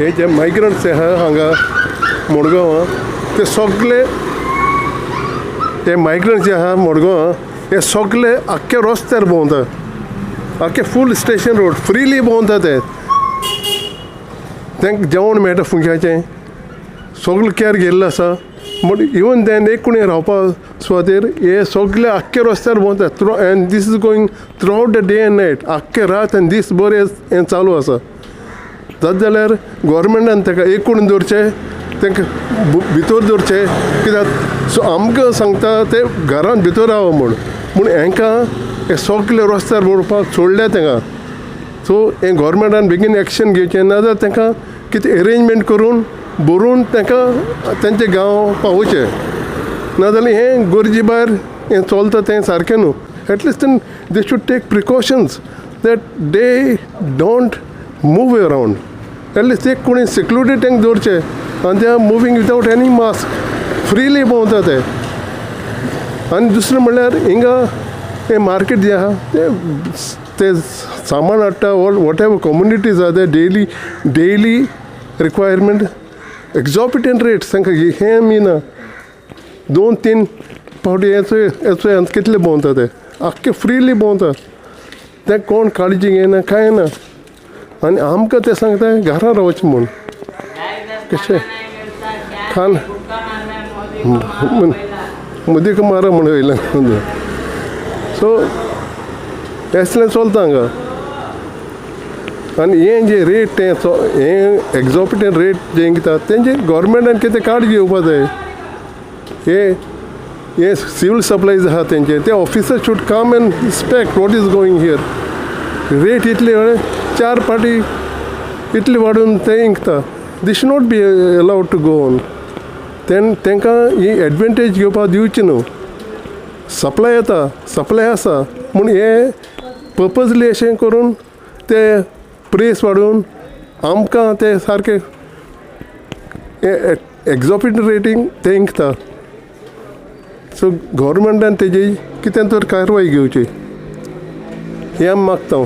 हे जे मायग्रंट्स आहा हांगा मडगांवां ते सगळे, ते मायग्रंट्स जे आहा मडगांवां, हे सगळे आख्खे रस्त्यार भोंवता, आख्खे फूल स्टेशन रोड फ्रिली भोंवता ते. तांकां जेवण मेळटा फुंक्याचें, सगळें केअर घेल्लो आसा. बट इवन then एक कोणी रावपा सुवातेर हे सगळे आख्खे रस्त्यार भोंवता through, and this is going throughout the day and night. आख्खे रात आनी दीस भर हें चालू आसा. जाता जाल्यार गोवोरमेंटान ताका एक कोण दवरचें, तांकां भितर दवरचें, कित्याक सो आमकां सांगता ते घरान भितर रावा म्हूण, पूण हांकां हे सगळे रस्त्यार भोंवपाक सोडल्या तांकां. सो हें गोवोरमेंटान बेगीन एक्शन घेवचें, नाजाल्यार तांकां कितें एरेंजमेंट करून भरून तांकां तेंचे गांव पावोवचें. नाजाल्यार हें गरजे भायर हें चलता तें सारकें न्हू. At least they should take precautions that they don't move around. At least एक कोणी सेक्लुडेड तांकां दवरचें. आनी they are moving without any mask, freely भोंवता ते. आनी दुसरें म्हणल्यार हिंगा हें मार्केट जें आहा, ते सामान हाडटा or what ever communities आहा, ते daily requirement, exorbitant rates. तांकां हें मिना दोन तीन फावटी येचो कितले भोंवता ते, आख्खे फ्रिली भोंवता ते. कोण काळजी घेयना, कांय ना. आनी आमकां ते सांगता घरा रावचें म्हूण. कशें खान मोदी मारा म्हूण वयल्यान. सो असलें चलता हांगा. आनी हें जे रेट तें हें एक्झॉर्बिटंट रेट जें कितें, तेंचे गोवोरमेंटान कितें काळजी घेवपा जाय. हे हे सिवील सप्लायज आहा तेंचे ते officer should come and inspect what is going here. Rate इतले चार पाटी इतले वाडून ते इंकता. This not be allowed to go on. तेंकां ही एडवांटेज घेवपाक दिवची न्हू. सप्लाय येता, सप्लाय आसा म्हूण हे पर्पजली अशें करून ते प्रेस वाडोवन आमकां ते सारके एक्झॉर्बिटंट रेटींग ते इंकता. सो गव्हर्मेंटान तेजी कितें तर कारवाय घेवची हें आमी मागता.